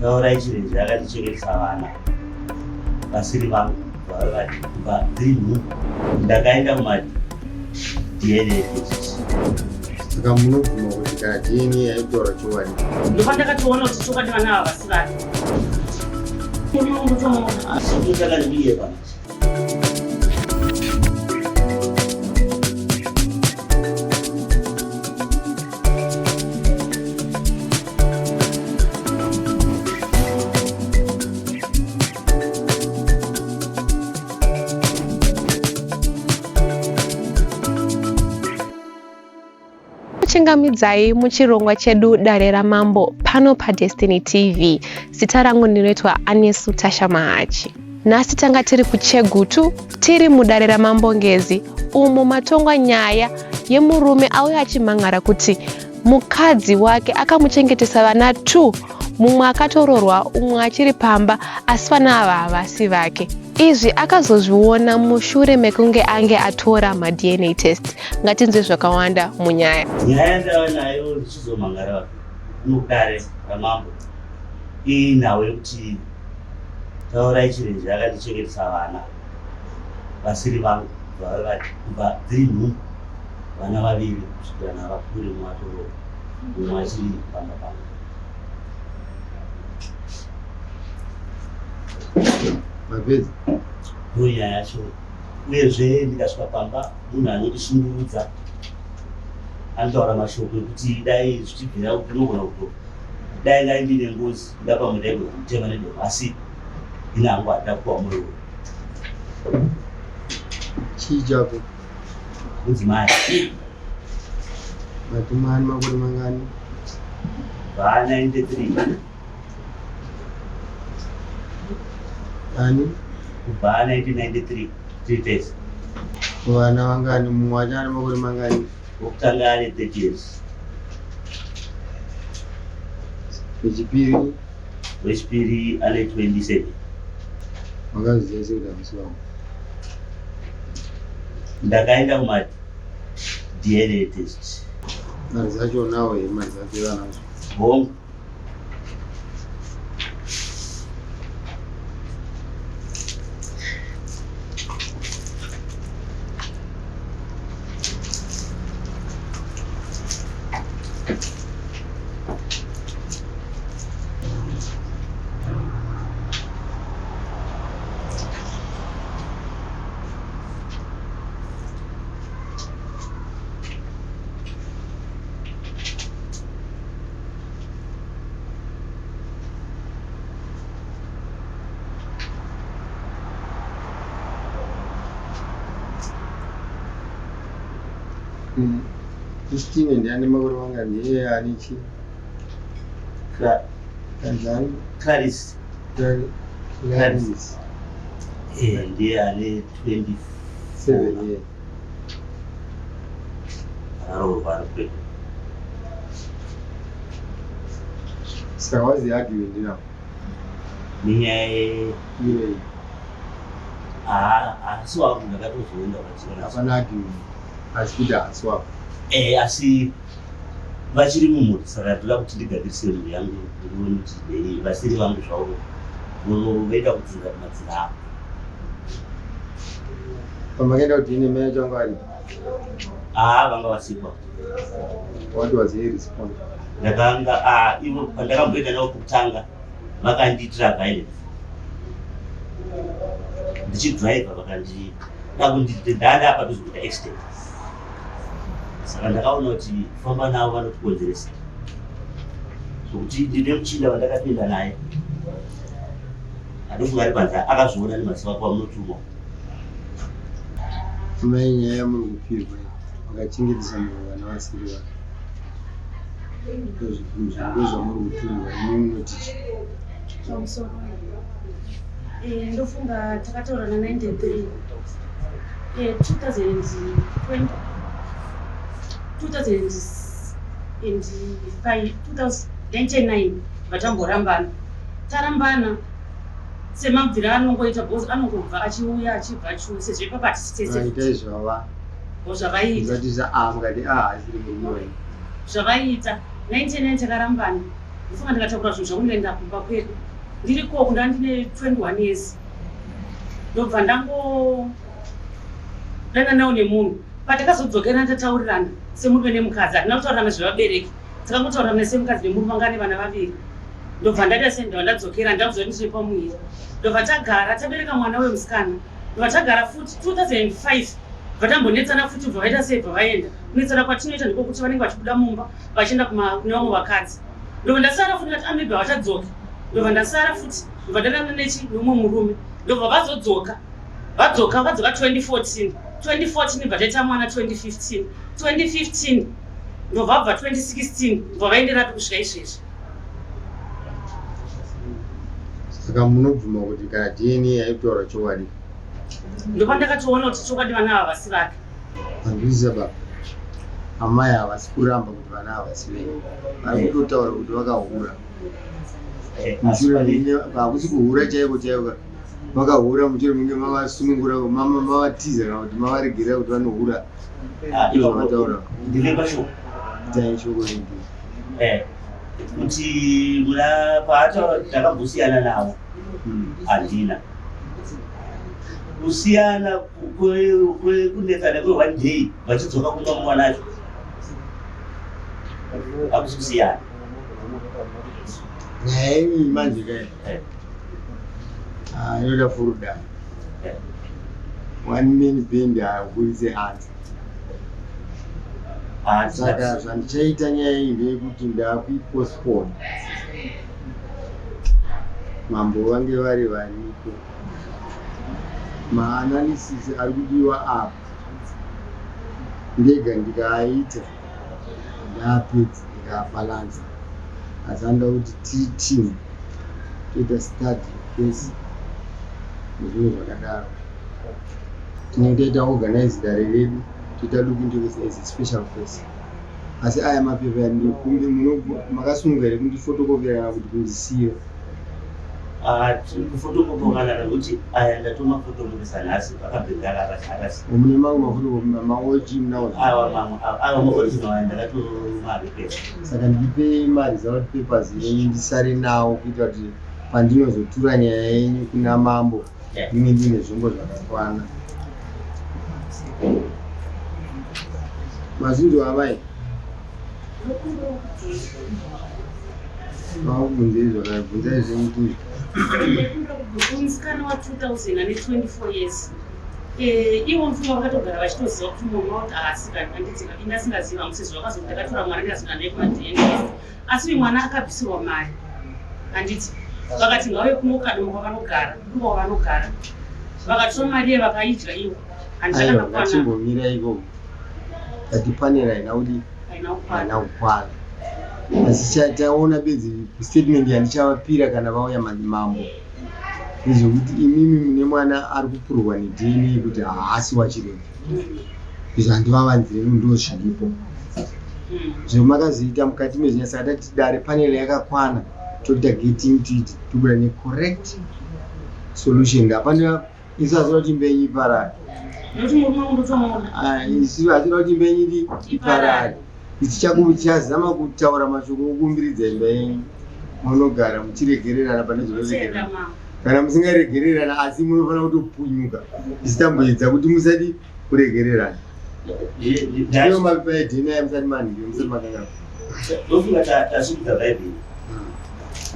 Taurai Chirenje akandichengetesa vana vasiri vangu kubva ndiri nhumbu. Ndakaenda kuma DNA test. Saka munobvuma kuti kana DNA yaitaura chokwadi? Ndopandakatoona kuti chokwadi vana ava vasi vake. Asi kutotanga ndikuyepa. Kuchingamidzai muchirongwa chedu Dare raMambo pano paDestiny TV. Zita rangu ndinoitwa Anesu Tasha Mahachi. Nhasi tanga tiri kuChegutu, tiri mudare raMambo Ngezi umo matongwa nyaya yemurume auya achimhan'ara kuti mukadzi wake akamuchengetesa vana 2 mumwe akatororwa umwe achiri pamba asi vana ava havasi vake. Izvi akazozviona mushure mekunge ange atora maDNA test. Ngatinzwe zvakawanda munyaya. Nyaya yandava nayo ndichizomhan'ara mudare ramambo inhau yekuti Taurai Chirenje akandichengetesa vana vasiri vangu kubva dziri nhumbu vana vaviri kusvikira navakure mumwe atoroorwa mumwe achiri pamba pangu. Mapedza? Ndonyaya yacho uyezve ndikasvika pamba munhu anondishungurudza anotaura mashoko ekuti dai zvichibvira unogona kuto dai ngai ndine ngozi kuda pamwe ndaigona kumutema nedemo asi ini hangu handina kupiwa moyo uyu. Chii chako? Mudzimai. Mati mani makore mangani? Va 93. Ani? Kubva 1993 tiri tese. Vana vangani? Mumwe wacho ane makore mangani? Wokutanga ane 30 years. Wechipiri? Wechipiri ane 27. Wakaziva sei kuti hamusi vangu? Ndakaenda kuma DNA test. Mari dzacho unawo here mari dzacho vanadzo? Hongu. Christine ndiani makore mangani ndiye ani chi Kanzani Clarice. Clarice. Eh, ndiye ane 27 years. Akaroorwa ari kwedu. Saka what's the argument now? Nenyaya ye Iye haasi wangu ndakatozoenda vachiona. Hapana argument. Asi kuti haasi wako. Eh, asi vachiri mumhuri saka ndoda kuti ndigadzirise mhuri yangu ndione kuti nei vasiri vangu zvavo voenda kudzinza kumadzina avo. Pamakaenda kuti ine mai yacho vanga varipo? Haa, vanga vasipo. What was her response? Ndakanga ah, ivo pandakamboenda navo kutanga vakandiitira violence ndichidriver vakandida kundidhanda apa tozokuita accident saka ndakaona kuti kufamba navo vanotikonzeresa zvokuti ndine muchinda vandakapinda naye andofunga ari panze akazviona nemaziva kuva munotumwa. Mai nyaya yamuri kupirwa iyi makachengetesa mumwe vana vasiri vake ndozvamuri kupirwa imi munoti chii? Pamusoro eh, ndofunga takataura na 93 eh, 2020 2005 2099 vatamborambana tarambana semabviro aanongoita because anongobva achiuya achibva achiuya sezvo ipapa hatisi tese Vaitai zvava Ngo zvavaiita mukati za a mukati a asiri murume wenyu zvavaiita 99 takarambana. Ndofunga ndikatakura zvinhu zvangu ndikaenda kumba kwedu. Ndiri koko ndanga ndine 21 years. Ndobva ndango dananawo nemunhu. Patakazodzokerana tataurirana semurume nemukadzi, hatina kutaurirana zvevabereki. Takangotaurirana semukadzi nemurume vanga ane vana vaviri. Ndobva ndaita sei ndobva ndadzokera ndakuziva kuti ndiri pamuviri. Ndobva tagara tabereka mwana wemusikana. Ndobva tagara futi 2005 bva tambonetsana futi bva vaita sei bva vaenda. Kunetsana kwatinoita ndiko kuti vanenge vachibuda mumba vachienda kune vamwe vakadzi. Ndobva ndasara futi ndati ah maybe havachadzoki. Ndobva ndasara futi ndobva ndanana nechi neumwe murume. Ndobva vazodzoka. Vadzoka vadzoka 2014. 2014 bva taita mwana 2015. 2015 ndobva bva 2016 bva vaenderapi kusvika izvezvi. Saka munobvuma kuti kana DNA yaitaura chokwadi? Ndopandakatoona kuti chokwadi vana ava vasi vake. Manzwisisa baba? Amai havasi kuramba kuti vana havasi venyu. Vari kutotaura kuti vakahura. Mushure menge hakusi kuhura chaiko chaiko. Vakahura mushure menge mavasunungura mavatiza kana kuti mavaregerera kuti vanohura. Ah, Ndizvo zvavataura. Ndine pashoko. Itai shoko renyu. Eh, kuti muna paataura kuti ndakambosiyana navo handina kusiyana kunetsana kwe one day vachidzoka kumba muwanacho hakusi kusiyana. Nyaya yenyu manje kai Eh. Ah, inoda furuda. Eh. One man band hakuise hanzi. Ah, Saka zvandichaita nyaya iyi ndeyekuti ndakuipostpone. Mambo vange vari variko. Maanalysis ari kudiwa apa ndega ndikaaita ndapedza ndikaabhalansa, asi anoda kuti tiri team toita study case nezvimwe zvakadaro. Tinenge taita organize dare redu, toita look into this as a special case. Asi aya mapepa makasununga here kundifotokopera kana kuti kundisiya? Ah, kufotokopokana nekuti aya ndatomafotokopesa nhasi akabhengara arasi. Mune mamwe mafotokopi maOG munawo? Awa mamwe awa maoriginal aya ndakatomarepesa. Saka ndipei maresult papers enyu ndisare nawo kuitira kuti pandinozotura nyaya yenyu kuna mambo ndinge ndine zvombo zvakakwana. Mazvinzwa amai? Makubvunzei zvakare, bvunzai zvenyu tizvi. Musikana wa 2000 ane 24 years. Eh, ivo mfumo vakatogara vachitoziva kuti munhu wavo haasi handiti ini asingazivi hamusizvo vakazoti ndakatora mwana ndikazona naye kumaDNA. Asi uyu mwana akabvisirwa mari handiti vakati ngauye kuno Kadoma kwavanogara ndiko kwavanogara vakatora mari iye vakaidya ivo Aiwa, handiti ngatimbomira ikoko. Tati panel haina kudi haina kukwana. Haina kukwana. Asi taona bedzi statement yandichavapira kana vauya mambo ndezvekuti imimi mune mwana ari kupurwa neDNA kuti haasi waChirenje. Izvo handivavanzire, ndo zviripo zvemakazoita mukati mezvinya. Saka tati dare panel yakakwana, toita getting to it, tobuda necorrect solution. Hapana, isu hasina kuti imba yenyu iparare. Nekuti murume wangu ndotomuona. Ah, isu hatina kuti imba yenyu iparare. Tichazama kutaura mashoko okumbiridza imba yenyu, munogara muchiregererana pane Tenda zvinoregererana. mama. Kana musingaregererana asi munofanira kutopunyuka. Isu tamboedza kuti musadi kuregererana. Ndiyo mapepa eDNA musati manhiyo musati makangana. Ndofunga tasvikidza Bhaibheri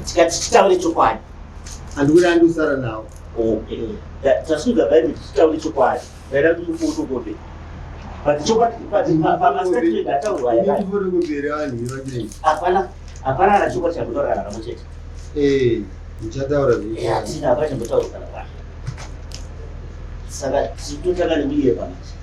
tikati titaure chokwadi. Handikuti andosara nawo. Okay. Tasvikidza Bhaibheri tichitaure chokwadi, ndaida kuti mufotokope, but chokwadi, but pamastatement ataurwa yakati Ndifotokopere vanhu vachirei. Hapana, hapana kana chokwadi chambotaura kana kamwe chete. Eh, ndichataura Hatina, hapana chambotaurwa kana pano, saka totanga nekuyepa manje.